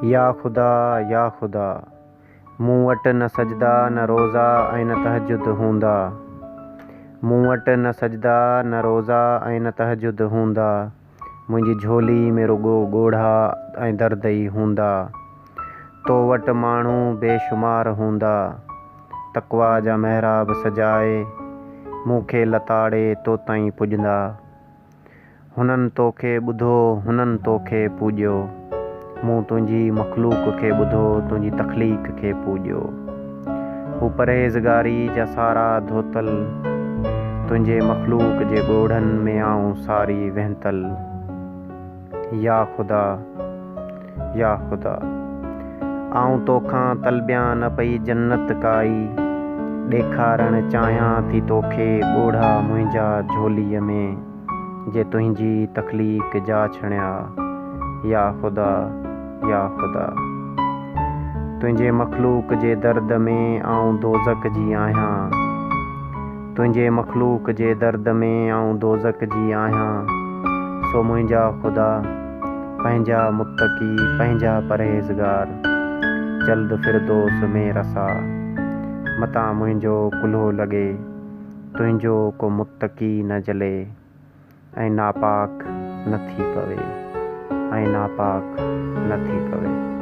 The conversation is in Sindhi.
يا خدا يا خدا! مون وٽ نه سجدا نه روزا ۽ نه تهجد هوندا. مون وٽ نه سجدا نه روزا ۽ نه تهجد هوندا. منهنجي جهولي ۾ رڳو ڳوڙها ۽ درد ئي هوندا. تو وٽ ماڻهو بي شمار هوندا. تقويٰ جا محراب سجائي، مون کي لتاڙي تو تائين پڄندا. هنن توکي ٻڌو، هنن توکي پوڄيو. مون تنهنجي مخلوق کي ٻڌو، تنهنجي تخليق کي پوڄيو. هو پرهيزگاري جا سارا ڌوتل، تنهنجي مخلوق جي ڳوڙهن ۾ آئون ساري وهنتل. يا خدا! يا خدا! آئون توکان طلبيان نه پئي جنت ڪائي، ڏيکارڻ چاهيان ٿي توکي ڳوڙها منهنجا جهوليء ۾، جي تنهنجي تخليق جا ڇڻيا. يا خدا! يا خدا! تنهنجي مخلوق جي درد ۾ آئون دوزخ جي آهيان. تنهنجي مخلوق جي درد ۾ آئون دوزخ جي آهيان، سو منهنجا خدا، پنهنجا متقي، پنهنجا پرهيزگار، جلد فردوس ۾ رساء، متان منهنجو ڪلهو لڳي، تنهنجو ڪو متقي نه جلي ۽ ناپاڪ نه ٿي پوي، ۽ ناپاڪ نه ٿي پوي.